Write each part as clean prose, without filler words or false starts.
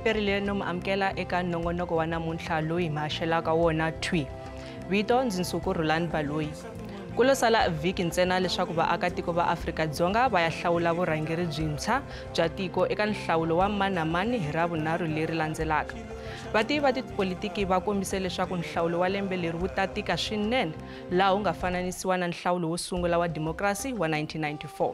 Perile no amukela eka nongonoko wa namuntlha loyi hi wona thwi. Vito ndzi Nsuku Rhulani Baloyi. Ku lo sala vhiki ntsena leswaku vaakatiko va Afrika-Dzonga va ya hlawula vurhangeri byintshwa bya tiko eka nhlawulo wa mani na mani hi Ravunharhu leri landzelaka. Vativi va tipolitiki va kombise leswaku nhlawulo wa lembe leri wu ta tika swinene laha wu nga fananisiwa na nhlawulo wo sungula wa demokrasi wa 1994.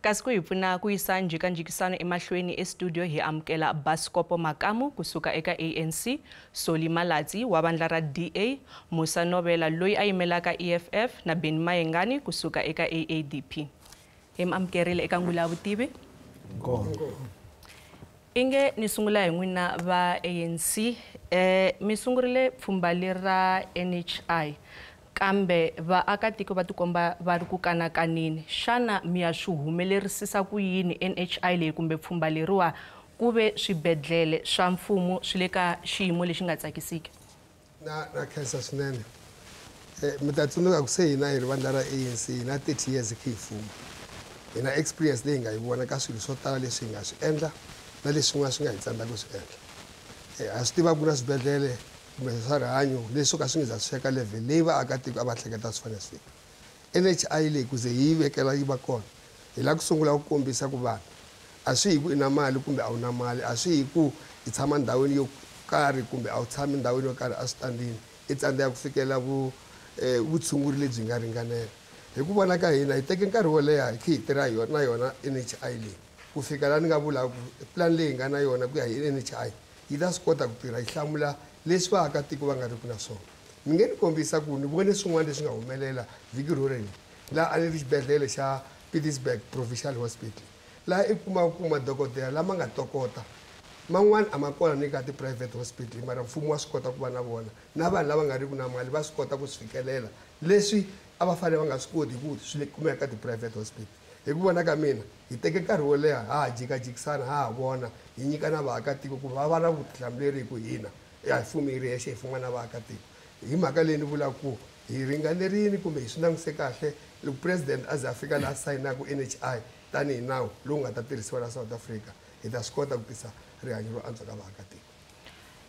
Kasi ku hi pfuna ku yisa njhekanjhekisano emahlweni estudio hi amukela Basikopo Makamu kusuka eka ANC, Solly Malatsi wa vandla ra DA, Musa Novela loyi a yimelaka EFF na Benny Mayengani kusuka eka AADP. Hi mi amukerile eka Ngula ya Vutivi. Inge ni sungula hi n'wina va ANC, mi sungurile pfhumba leri ra NHI. Kambe vaakatiko va tikomba va ri ku kanakanini. Xana mi ya swi humelerisisa ku yini NHI leyi kumbe pfhumba leriwa ku ve swibedhlele swa mfumo swi le ka xiyimo lexi nga tsakisiki? Na khensa swinene. Mi ta tsundzuka ku se hina hi ri vandla ra ANC hi na 30 years hi kha hi fuma. Hi na experience leyi hi nga yi vona ka swilo swo tala leswi hi nga swi endla na leswin'wana swi nga hi tsandzaka ku swi endla. Ha swi tiva ku na swibedhlele kumbe swa rihanyo leswi ka swi nga za swi fika level leyi vaakatiko a va hleketa swi fanele swi fika. NHI leyi ku ze hi yi vekela yi va kona hi lava ku sungula ku kombisa ku vanhu a swi hi ku i na mali kumbe a wu na mali, a swi hi ku i tshama ndhawini yo karhi kumbe a wu tshami ndhawini yo karhi eswitandini i tsandzeka ku fikela vutshunguri lebyi nga ringanela. Hi ku vona ka hina hi teke nkarhi wo leha hi kha hi tirha hi yona na yona NHI leyi ku fika laha ni nga vulaka ku plan leyi hi nga na yona ku ya hi NHI yi ta swi kota ku tirha yi hlamula leswi vaakatiko va nga ri ku na swona. Ni nge ni kombisa ku ni vone swin'wana leswi nga humelela vhiki roreli laha a ni ri xibedhlele xa Pietersburg Provincial Hospital laha i kumaka ku madokodela lama nga tokota man'wana a ma kona ni ka ti-private hospital mara mfumo wa swi kota ku va na vona na vanhu lava nga ri ku na mali va swi kota ku swi fikelela leswi a va fanele va nga swi koti hi ku swi kumeka ka ti-private hospital. Hi ku vona ka mina hi teke nkarhi wo leha ha ha jikajikisana ha ha vona hi nyika na vaakatiko ku va va na vutihlamuleri hi ku hina a hi fumi hi ri hexe hi fuma na vaakatiko. Hi mhaka leyi ni vulaka ku hi ringanerile kumbe hi swi langutise kahle loko president a ze a fika laha sayinaka NHI tanihi nawu lowu nga ta tirhisiwa la South Africa hi ta swi kota ku tisa rihanyo ro antswa ka vaakatiko.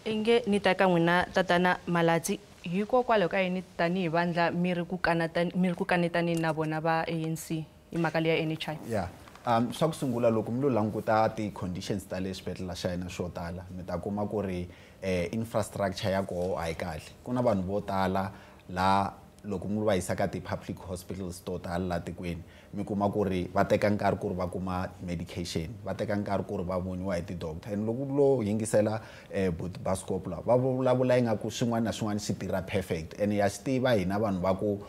Inge ni ta ka n'wina tatana Malatsi, hikokwalaho ka yini tanihi vandla mi ri ku kanetanini na vona va ANC hi mhaka leya NHI? Yeah. Swa ku sungula loko mi lo languta ti-conditions ta le xibedhlele xa hina swo tala mi ta kuma ku ri infrastructure ya koho a yi kahle. Ku na vanhu vo tala la loko mi va yisa ka ti-public hospitals to tala la tikweni mi kuma ku ri va teka nkarhi ku ri va kuma medication, va teka nkarhi ku ri va voniwa hi ti-doctor. And loko lo yingisela Basikopo la va vulavula ingaku swin'wana na swin'wana swi tirha perfect and ya swi tiva hina vanhu va ku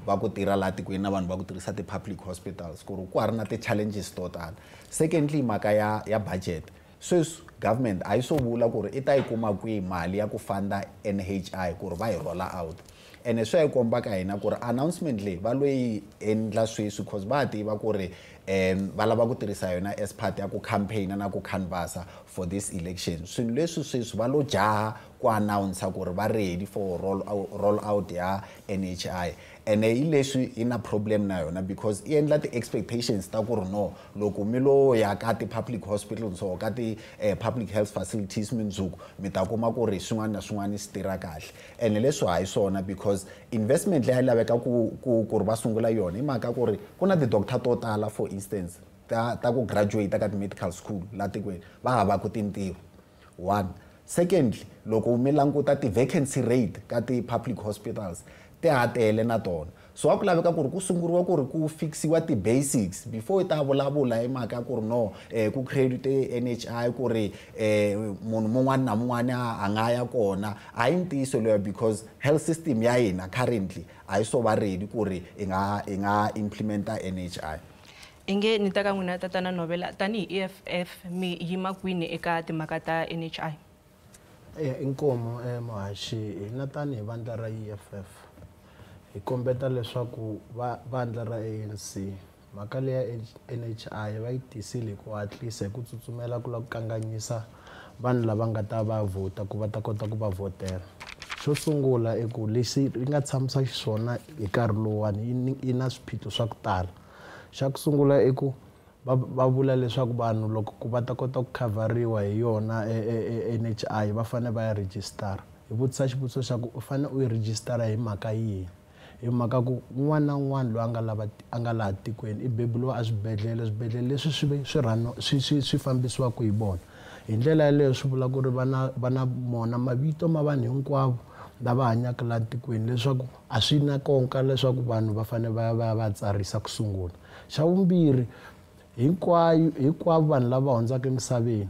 va ku tirha laha tikweni na vanhu va ku tirhisa ti-public hospitals ku ri ku ha ri na ti-challenges to tala. Secondly, mhaka ya budget. Sweswi government a yi swo vula ku ri i ta yi kuma kwihi mali ya ku funda NHI ku ri va yi roll out. Ene swi ya yi komba ka hina ku ri announcement leyi va lo yi endla sweswi cause va tiva ku ri va lava ku tirhisa yona as part ya ku campaign na ku canvassa for this election. Swilo leswi sweswi va lo jaha ku announce ku ri va ready for roll out ya NHI. Ene hi leswi yi na problem na yona because yi endla ti-expectations ta ku ri no loko mi lo ya ka ti-public hospitals or ka ti-public health facilities mundzuku mi ta kuma ku ri swin'wana na swin'wana swi tirha kahle. Ene leswi hayi swona because investment leyi laveka ku ri va sungula yona hi mhaka ku ri ku na ti-doctor to tala for instance ta ku graduate ka ti-medical school la tikweni va hava ku tintirho. One. Secondly, loko mi languta ti-vacancy rate ka ti-public hospitals ti ha tele na tona. So a ku laveka ku ri ku sunguriwa ku ri ku fixiwa ti-basics before i ta vulavula hi mhaka ya ku ri no ku credit NHI ku ri munhu mun'wana na mun'wana a nga ya kona. A hi ntiyiso loyo, because health system ya hina currently a yi so va ready ku ri i nga implementa NHI. Inge ni ta ka n'wina tatana Novela, tanihi EFF mi yima kwini eka timhaka ta NHI? Inkomu muhaxi, hina tanihi vandla ra EFF hi kombeta leswaku vandla ra ANC mhaka leya NHI va yi tisile hi ku hatlisa, hi ku tsutsumela ku lava ku kanganyisa vanhu lava nga ta va vhota ku va ta kota ku va vhotela. Xo sungula i ku lexi yi nga tshamisa xiswona hi nkarhi lowuwani yi na swiphiqo swa ku tala. Xa ku sungula i ku va vula leswaku vanhu loko ku va ta kota ku khavhariwa hi yona NHI va fanele va ya rejistara. Hi vutisa xivutiso xa ku u fanele u yi rejistara hi mhaka yihi? Hi mhaka ku un'wana na un'wana loyi a nga laha tikweni i beburiwa eswibedhlele, swibedhlele leswi swi fambisiwaka hi vona. Hi ndlela yaleyo swi vula ku ri va na mona mavito ma vanhu hinkwavo lava hanyaka laha tikweni, leswaku a swi na nkoka leswaku vanhu va fanele va ya va ya va tsarisa ku sungula. Xa vumbirhi, hinkwavo vanhu lava hundzaka emisaveni,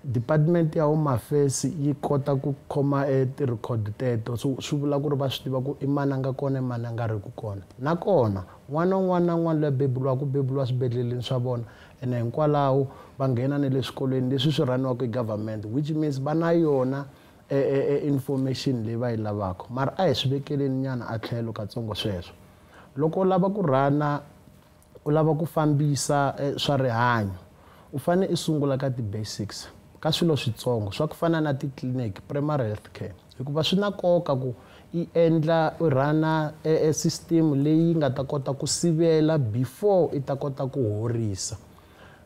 department ya Home Affairs yi kota ku khoma ti-record teto, so swi vula ku ri va swi tiva ku i mani a nga kona, i mani a nga ri ku kona. Nakona n'wana un'wana na un'wana loyi a beburiwaka u beburiwa swibedhleleni swa vona, ene hinkwalaho va nghena na le swikolweni leswi swi rhaniwaka hi government, which means va na yona information leyi va yi lavaka. Mara a hi swi vekeleni nyana a tlhelo katsongo sweswo. Loko u lava ku rhana, u lava ku fambisa swa rihanyo, u fanele i sungula ka ti-basics, ka swilo switsongo swa ku fana na titliliniki, primary health care, hikuva swi na nkoka ku i endla u rhana system leyi nga ta kota ku sivela before i ta kota ku horisa.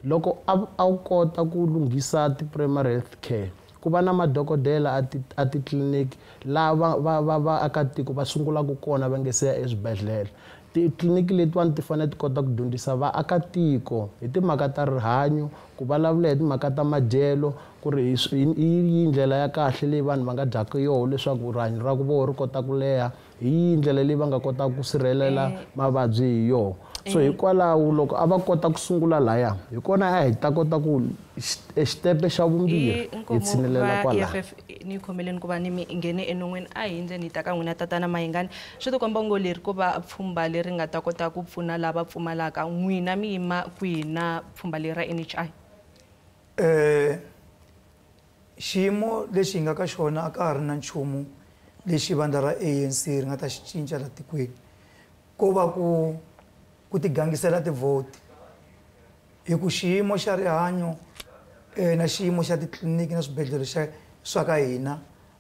Loko a wu kota ku lunghisa ti-primary health care, ku va na madokodela a titliliniki lava va vaakatiko va sungulaka kona va nge se ya eswibedhlele. Titliliniki letiwani ti fanele ti kota ku dyondzisa vaakatiko hi timhaka ta rihanyo, ku vulavula hi timhaka ta madyelo, ku ri hi yihi ndlela ya kahle leyi vanhu va nga dyaka yona leswaku rihanyo ra vona ri kota ku leha, hi yihi ndlela leyi va nga kotaka ku sirhelela mavabyi hi yona. So hikwalaho loko a va kota ku sungula laya, hi kona a hi ta kota ku xitepe xa vumbirhi hi tshinelela kwalaho. EFF ni khomeleni ku va ni mi nghene enon'wini, a hi ndzeni hi ta ka n'wina tatana Mayengani. Swi tikomba ngo leri ko va pfhumba leri nga ta kota ku pfuna lava pfumalaka, n'wina mi yima kwihi na pfhumba leri ra NHI? Xiyimo lexi hi nga ka xona a ka ha ri na nchumu lexi vandla ra ANC ri nga ta xi cinca la tikweni, ko va ku tigangisela tivhoti. Hi ku xiyimo xa rihanyo na xiyimo xa titliliniki na swibedhlele swa ka hina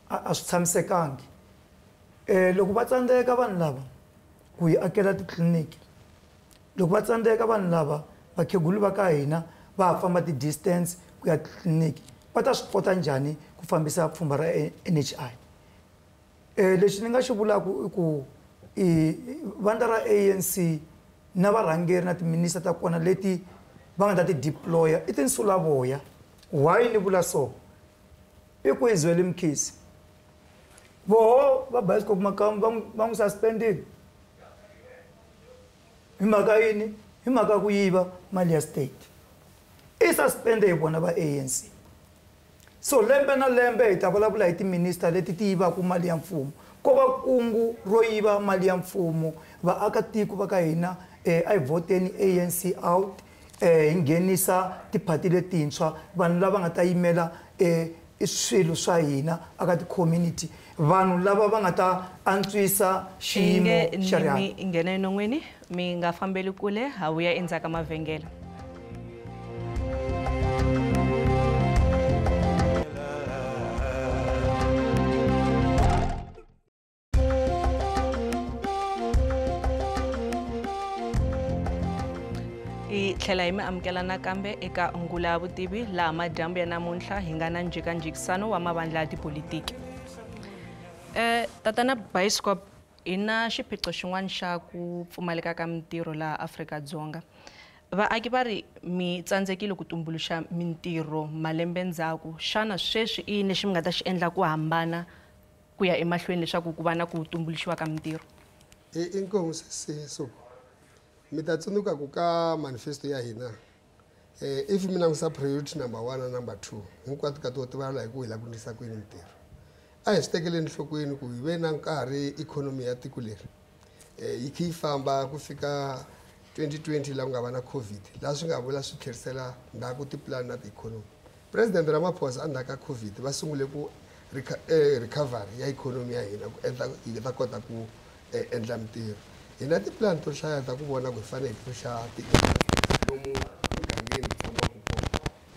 a swi tshamisekangi. Loko va tsandzeka vanhu lava ku hi akela titliliniki, loko va tsandzeka vanhu lava vakhegulu va ka hina va ha famba ti-distance ku ya titliliniki, va ta swi kota njhani ku fambisa pfhumba ra NHI? Lexi ni nga xi vulaka i ku vandla ra ANC na varhangeri na timinista ta kona leti va nga ta ti deploya i tinsulavoya. Why ni vula so? I ku Zweli Mkhize voho va bioscope Makamu va n'wi suspendile hi mhaka yini? Hi mhaka ku yiva mali ya state. I suspende hi vona va ANC. So lembe na lembe hi ta vulavula hi timinista leti ti yivaka mali ya mfumo. Ko va kungu ro yiva mali ya mfumo, vaakatiko va ka hina a hi vhoteni ANC out, hi nghenisa tiphati letintshwa, vanhu lava nga ta yimela swilo swa hina aka ti-community, vanhu lava va nga ta antswisa xiyimo xa rihanyo. Mi nghena enon'wini, mi nga fambeli kule, ha vuya endzhaku ka mavhengele. Hi tlhela hi mi amukela nakambe eka Ngula ya Vutivi, laha madyambu ya namuntlha hi nga na njhekanjhekisano wa mavandla ya tipolitiki. Tatana Bioscope, hi na xiphiqo xin'wana xa ku pfumaleka ka mintirho laha Afrika-Dzonga. Vaaki va ri mi tsandzekile ku tumbuluxa mintirho malembe ndzhaku. Xana sweswi i yini lexi mi nga ta xi endla ku hambana ku ya emahlweni leswaku ku va na ku tumbuluxiwa ka mintirho? Inkomu Sesi, mi ta tsundzuka ku ka manifesto ya hina, if mi langusa priority number 1 na number 2 hinkwato ka to ti vulavula hi ku hi lava ku endlisa ku yini mintirho. A hi swi tekeleni nhlokweni ku hi ve na nkarhi ikhonomi ya tiko leri yi kha yi famba ku fika 2020 laha ku nga va na COVID, laha swi nga vula swi tlherisela ndzhaku tipulani na tiikhonomi. President Ramaphosa endzhaku ka COVID va sungule ku recovery ya ikhonomi ya hina ku endla hi ta kota ku endla mintirho. Hi na tipulani to hlaya ta ku vona ku hi fanele hi pfuxa lomu mugangeni hi tshamaka kona.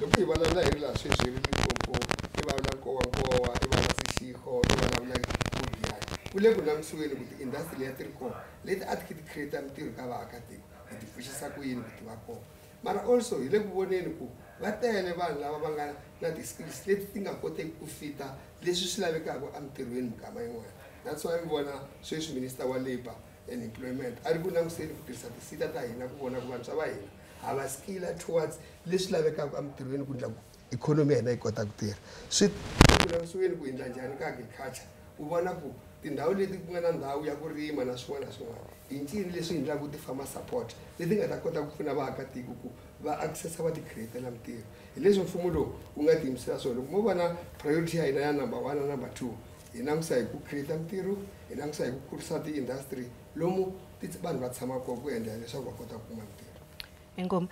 Loko hi vulavula hi ri laha sweswi hi ri Limpopo, hi vulavula Nkowankowa, hi vulavula Seshego, hi vulavula Giyani, ku le ku langutisiweni ku ti-industry leti ti ri kona leti a ti kha ti create mintirho ka vaakatiko hi ti pfuxisa ku yini ku ti va kona. Mara also hi le ku voneni ku va tele vanhu lava va nga na ti-skills leti ti nga koteki ku fita leswi swi lavekaka emintirhweni minkama yin'wana. That's why mi vona sweswi Minister wa Labour and Employment a ri ku langutiseni ku tirhisa tisita ta hina ku vona ku vantshwa va hina ha va skilla towards leswi lavekaka emintirhweni ku endla ku ikhonomi ya hina yi kota ku tirha. Swi ku langutisiweni ku endla njhani ka agriculture ku vona ku tindhawu leti ku nga na ndhawu ya ku rima na swin'wana na swin'wana hi ncini leswi endlaka ti-farmer support leti nga ta kota ku pfuna vaakatiko ku va accessa va ti-createla mintirho. Hi leswi mfumo lowu wu nga tiyimisela swona. Loko mo vona priority ya hina ya number 1 na number 2, hi langusa hi ku create mintirho, hi langusa hi ku kurisa ti-industry lomu vanhu va tshamaka kona ku endla leswaku va kota ku kuma mintirho. Inkomu.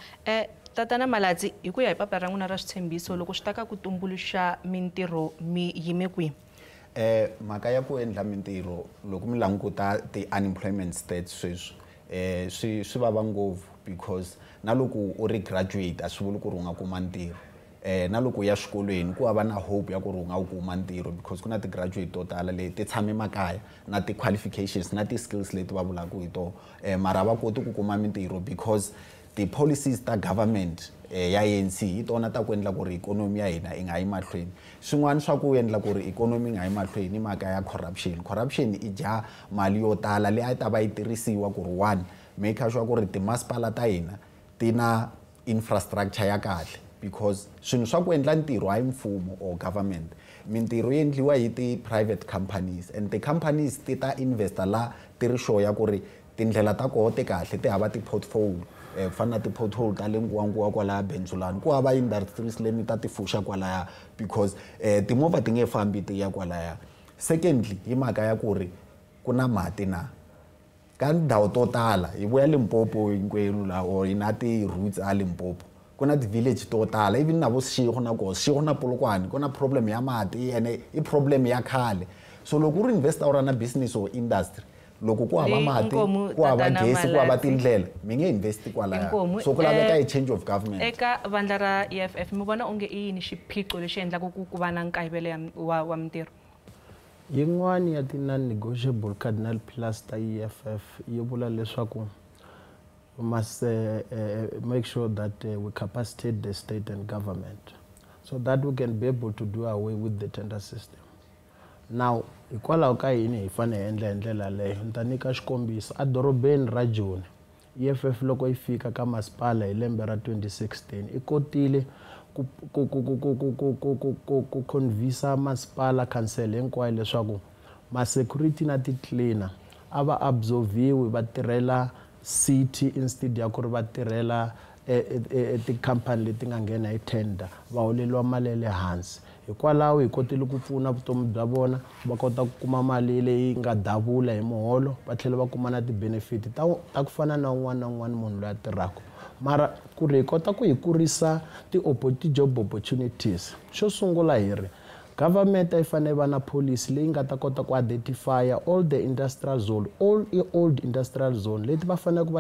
Tatana Malatsi, hi ku ya hi papila ra n'wina ra switshembiso, loko swi ta ka ku tumbuluxa mintirho mi yime kwihi? Mhaka ya ku endla mintirho, loko mi languta ti-unemployment stats sweswi, swi vava ngopfu because na loko u ri graduate a swi vuli ku ri u nga kuma ntirho. Na loko u ya xikolweni ku hava na hope ya ku ri u nga wu kuma ntirho because ku na ti-graduate to tala leti ti tshame makaya na ti-qualifications na ti-skills leti va vulaka hi tona, mara va koti ku kuma mintirho because ti-policies ta government ya ANC hi tona ta ku endla ku ri ikhonomi ya hina yi nga yi mahlweni. Swin'wana swa ku endla ku ri ikhonomi yi nga yi mahlweni i mhaka ya corruption. Corruption i dya mali yo tala leyi a yi ta va yi tirhisiwa ku ri one, make sure ku ri timasipala ta hina ti na infrastructure ya kahle because swilo swa ku endla ntirho hayi mfumo or government, mintirho yi endliwa hi ti-private companies and ti-companies ti ta investa la ti ri sure ya ku ri tindlela ta koho ti kahle, ti hava ti-pothole, ku fana na ti-pothole ta le Nkowankowa kwalaya Benjolani, ku hava industries lemi ta ti fuxa kwalaya because timovha ti nge fambi ti ya kwalaya. Secondly, hi mhaka ya ku ri ku na mati na ka ndhawu to tala, hi vuya Limpopo hinkwenu laha or hi na ti-roots a Limpopo, ku na ti-village to tala, even na vo Seshego na koho, Seshego na Polokwane ku na problem ya mati ene i problem ya khale. So loko u ri investor u ri na business or industry, loko ku hava mati, ku hava gezi, ku hava tindlela, mi nge investi kwalaya. So ku laveka i change of government. Eka vandla ra EFF mi vona onge i yini xiphiqo lexi endlaka ku va na nkayivelo wa mintirho? Yin'wani ya ti-non-negotiable cardinal pillars ta EFF yi vula leswaku we must make sure that we capacitate the state and government so that we can be able to do away with the tender system. Now, hikwalaho ka yini hi fanele hi endla hi ndlela leyo? Ni ta nyika xikombiso. Edorobeni ra Joni, EFF loko yi fika ka masipala hi lembe ra 2016 yi kotile ku convince masipala council hinkwayo leswaku ma-security na ti-cleaner a va absorbiwi va tirhela city instead ya ku ri va tirhela tikhampani leti nga nghena hi tender, va holeriwa mali ya le hansi. Hikwalaho hi kotile ku pfuna vutomi bya vona, va kota ku kuma mali leyi nga davula hi muholo, va tlhela va kuma na ti-benefit ta ku fana na un'wana na un'wana munhu loyi a tirhaka. Mara ku ri hi kota ku hi kurisa ti-job opportunities, xo sungula hi ri government a yi fanele va na policy leyi nga ta kota ku identify all the industrial zone, all old industrial zone leti va faneleke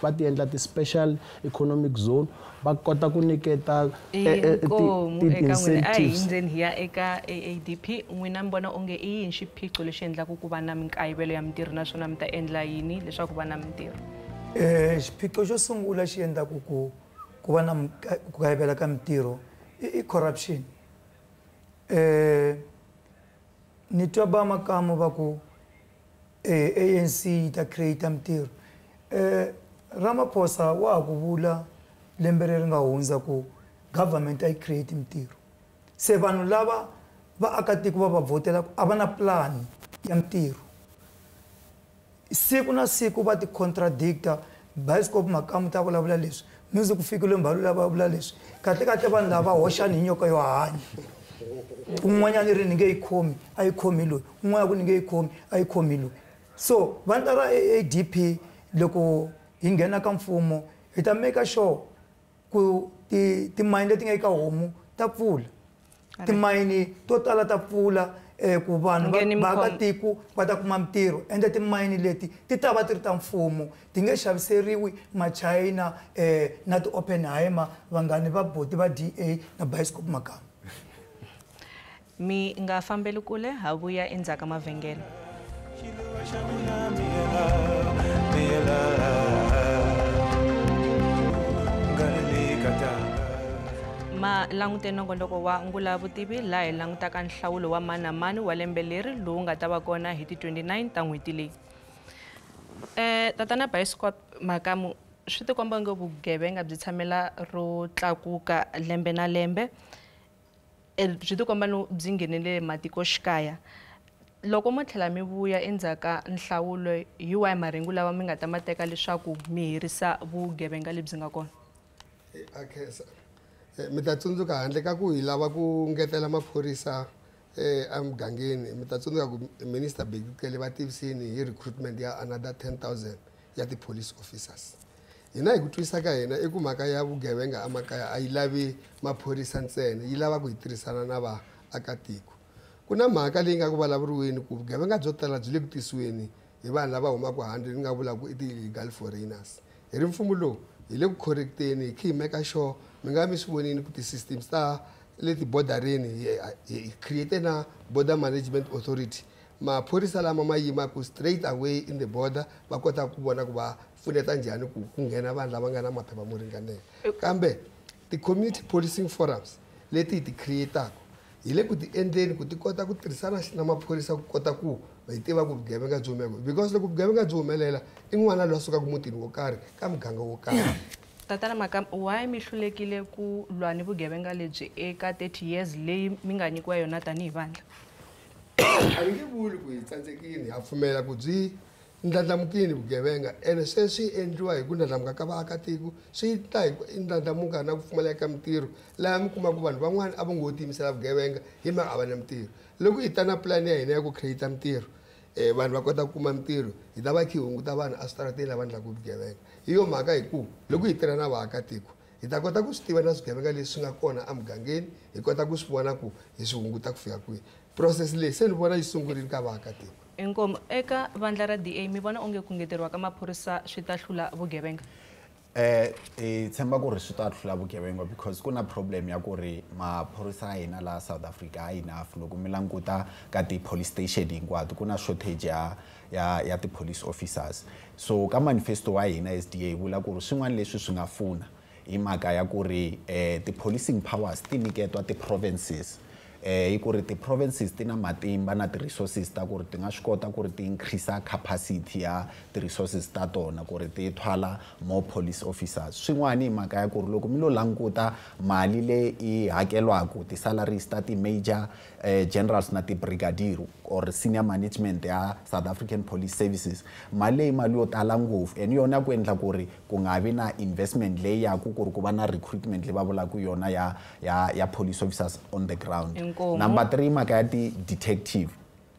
va ti endla ti-special economic zone, va kota ku nyiketa ti-incentives. Ndzeni hi ya eka AADP, n'wina mi vona onge i yini xiphiqo lexi endlaka ku va na minkayivelo ya mintirho naswona mi ta endla yini leswaku va na mintirho? Xiphiqo xo sungula xi endlaka ku va na ku kayivela ka mintirho i corruption. Ni twa va makamu va ku ANC yi ta create mintirho. Ramaphosa wa ha ku vula lembe leri nga hundza ku government a yi create mintirho. Se vanhu lava Vaakatiko va va vhotelaka a va na plan ya mintirho. Siku na siku va ti-contradicta. Bioscope Makamu ta vulavula leswi, music fikile Mbalula va vula leswi. Kahle kahle vanhu lava hoxani hi nyoka yo hanya. Un'wanyana ri ni nge yi khomi, a yi khomi loyi. Un'wana ku ni nge yi khomi, a yi khomi loyi. So vandla ra AADP loko hi nghena ka mfumo hi ta make sure ku timayini leti nga eka homu ta pfula. Timayini to tala ta pfula ku vanhu vaakatiko va ta kuma mintirho. Ende timayini leti ti ta va ti ri ta mfumo, ti nge xaviseriwi machina na ti-Oppenheimer, vanghani va boti va DA na Bioscope Makamu. Mi nga fambeli kule, ha vuya endzhaku ka mavhengele. Ma langute nongonoko wa Ngula Vutivi laha hi langutaka nhlawulo wa mani na mani wa lembe leri lowu nga ta va kona hi ti 29 ta n'hweti leyi. Tatana Bioscope Makamu, swi tikomba onge vugevenga byi tshamela ro tlakuka lembe na lembe. Byi tikomba no byi nghenelele matikoxikaya. Loko mo tlhela mi vuya endzhaku ka nhlawulo, hi wahi marhengu lawa mi nga ta ma teka leswaku mi herisa vugevenga lebyi nga kona? A khensa. Mi ta tsundzuka handle ka ku hi lava ku ngetela maphorisa emugangeni, mi ta tsundzuka ku Minister Bheki Cele va tivisini hi recruitment ya another 10,000 ya ti-police officers. Hina hi ku twisisa ka hina i ku mhaka ya vugevenga emakaya a yi lavi maphorisa ntsena, yi lava ku hi tirhisana na vaakatiko. Ku na mhaka leyi nga ku vulavuriweni ku vugevenga byo tala byi le ku tisiweni hi vanhu lava humaka handle, ni nga vulaka ku i ti-illegal foreigners. Hi ri mfumo lowu hi le ku correcteni, hi kha hi make sure mi nga mi swi vonini ku ti-systems ta le tibodarini hi create na border management authority. Maphorisa lama ma yimaka straight away in the border va kota ku vona ku va pfuneta njhani ku ku nghena vanhu lava nga na maphepha mo ringanela. Kambe ti-community policing forums leti hi ti creataka hi le ku ti endleni ku ti kota ku tirhisana na maphorisa ku kota ku hi tiva ku vugevenga byi humelela, because loko vugevenga byi humelela i n'wana loyi a sukaka mutini wo karhi ka muganga wo karhi. Tatana Makamu, why mi hlulekile ku lwa ni vugevenga lebyi eka 30 years leyi mi nga nyikiwa yona tanihi vandla? A ni nge vuli ku hi tsandzekile, ha pfumela ku byi ndlandlamukile vugevenga, ene sweswi endliwa hi ku ndlandlamuka ka vaakatiko, swi ta hi ku ndlandlamuka na ku pfumaleka ka mintirho, laha mi kumaka vanhu van'wani a va ngo tiyimisela vugevenga hi mhaka a va na mintirho. Loko hi ta na plan ya hina ya ku create mintirho, vanhu va kota ku kuma mintirho, hi ta va kha hi hunguta vanhu eswitarateni lava endlaka vugevenga. Hi yo mhaka hi ku loko hi tirha na vaakatiko hi ta kota ku swi tiva na swigevenga leswi nga kona emugangeni, hi kota ku swi vona ku hi swi hunguta ku fika kwihi. Process leyi se ni vona yi sungurile ka vaakatiko. Inkomu, eka vandla ra DA mi vona onge ku ngeteriwa ka maphorisa swi ta hlula vugevenga? Hi tshemba ku ri swi ta hlula vugevenga because ku na problem ya ku ri maphorisa ya hina laha South Africa a enough. Loko mi languta ka ti-police station hinkwato ku na shortage ya ti-police officers. So ka manifesto wa hina as DA hi vula ku ri swin'wana leswi swi nga pfuna hi mhaka ya ku ri ti-policing powers ti nyiketiwa ti-provinces. Hi ku ri ti-provinces ti na matimba na ti-resources ta ku ri ti nga swi kota ku ri ti increase capacity ya ti-resources ta tona ku ri ti thwala more police officers. Swin'wana hi mhaka ya ku ri loko mi lo languta mali leyi yi hakeliwaka ti-salaries ta ti-major generals na ti-brigadier or senior management ya South African Police Services, mali leyi mali yo tala ngopfu, and yona ku endla ku ri ku nga vi na investment leyi yaku ku ri ku va na recruitment leyi va vulaka yona ya police officers on the ground. Inkomu. Number 3, mhaka ya ti-detective.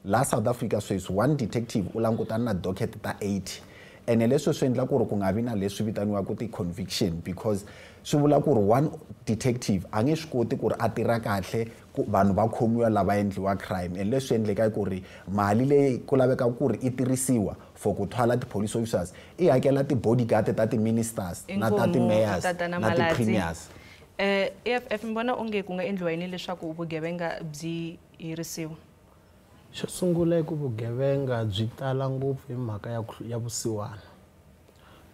La South Africa sweswi one detective u langutana na docket ta 80, ene leswi swi endla ku ri ku nga vi na leswi vitaniwaka ti-conviction, because swi vula ku ri one detective a nge swi koti ku ri a tirha kahle ku vanhu va khomiwa lava endliwa crime. And leswi endleka ku ri mali leyi ku laveka ku ri yi tirhisiwa for ku thwala ti-police officers i hakela ti-bodyguard ta ti-ministers na ta Inkomu, ti-mayors Tatana na Malatsi. ti-premiers. EFF mi vona onge ku nga endliwa yini leswaku vugevenga byi herisiwa? Xo sungula i ku vugevenga byi tala ngopfu hi mhaka ya vusiwana.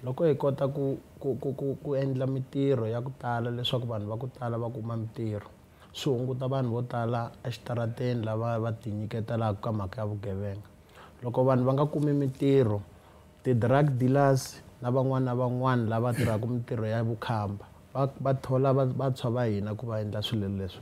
Loko hi kota ku endla mitirho ya ku tala leswaku vanhu va ku tala va kuma mitirho, swi hunguta vanhu vo tala exitarateni lava va tinyiketelaka ka mhaka ya vugevenga. Loko vanhu va nga kumi mitirho, ti-drug dealers na van'wana na van'wana lava tirhaka mitirho ya vukhamba va thola vantshwa va hina ku va endla swilo leswi.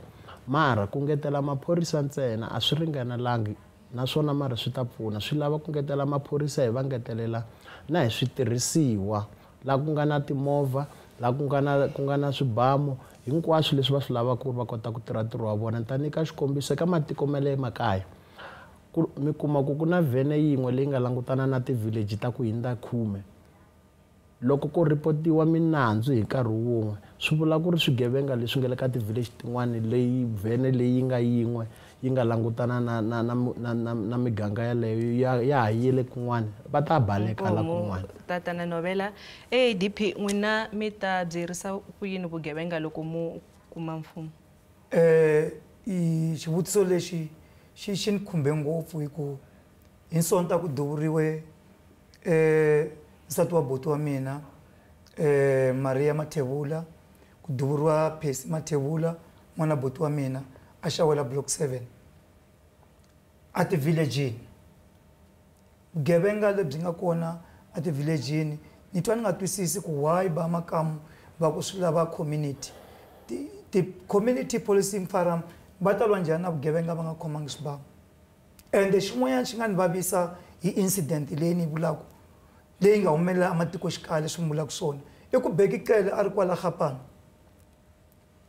Mara ku ngetela maphorisa ntsena a swi ringanelangi naswona mara swi ta pfuna swi lava ku ngetela maphorisa hi va ngetelela na hi switirhisiwa la ku nga na timovha la ku nga na swibamu hinkwaswo leswi va swi lavaka ku ri va kota ku tirha ntirho wa vona. Ni ta nyika xikombiso eka matiko ma le makaya mi kuma ku na vhene yin'we leyi nga langutana na ti-village ta ku hundza 10. Loko ku ripotiwa minandzu hi nkarhi wun'we swi vula ku ri swigevenga leswi nga le ka ti-village tin'wani leyi vhene leyi nga yin'we yi nga langutana na miganga yaleyo ya ha yile kun'wana va ta baleka la kun'wana. Tatana Novela, AADP n'wina mi ta byerisa ku yini vugevenga loko mu kuma mfumo? Xivutiso lexi xi ni khumbe ngopfu hi ku hi Sonta ku duvuriwe nsati wa buti wa mina Maria Mathebula, ku duvuriwa Percy Mathebula n'wana buti wa mina a xawela block 7 a ti-village-ini. Vugevenga lebyi nga kona a ti-village-ini ni twa ni nga twisisi ku why va makamu va ku swi lava community. Ti-community policing forum va ta lwa njhani na vugevenga va nga khomangi swibamu? Ende xin'wanyana xi nga ni vavisa hi incident leyi ni yi vulaka leyi nga humelela ematikoxikaya leswi mi vulaka swona i ku Bheki Cele a ri kwala Gapana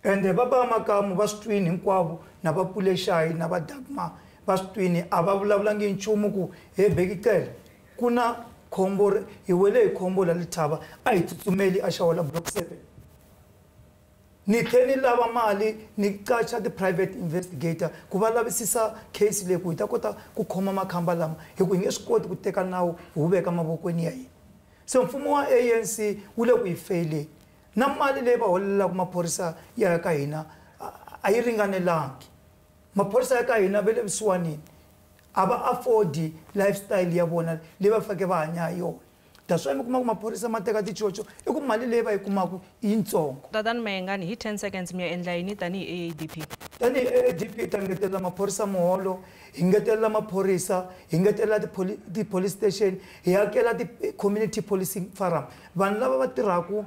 ende va ba makamu va swi twini hinkwavo na va Pulexayi na va Dagmar va swi twini a va vulavulangi nchumu ku he Bheki Cele ku na khombo hi wele hi khombo la Lethaba a hi tsutsumeli a xawela block 7. Ni tlhe ni lava mali ni qacha ti-private investigator ku va lavisisa case leyi ku hi ta kota ku khoma makhamba lama hi ku hi nge swi koti ku teka nawu hi wu veka mavokweni ya hina. Se mfumo wa ANC wu le ku hi feyileni na mali leyi va holelaka maphorisa ya ka hina a yi ringanelangi. Maphorisa ya ka hina va le vusiwanini a va afford lifestyle ya vona leyi va faneke va hanya hi yona. That's why mi kuma ku maphorisa ma teka tichocho i ku mali leyi va yi kumaka i yitsongo. Tatana Mayengani, hi 10 seconds mi ya endla yini tanihi AADP? Tanihi AADP hi ta ngetelela maphorisa muholo, hi ngetelela maphorisa, hi ngetelela ti-police station, hi hakela ti-community policing forum. Vanhu lava va tirhaka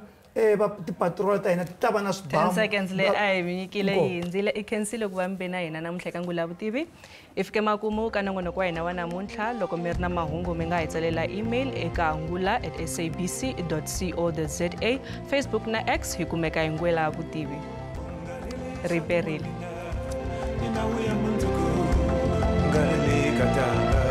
ti-patrol ta hina ti ta va na swibamu. 10 seconds leyi a hi mi nyikile yi hundzile. I khensile ku va mi ve na hina namuntlha eka Ngula Vutivi. Hi fike makumu ka nongonoko wa hina wa namuntlha. Loko mi ri na mahungu mi nga hi tsalela email eka ngula@sabc.co.za, Facebook na X hi kumeka hi Ngula Vutivi. Riperile. Nina uya mundzuku, ngarili katanga.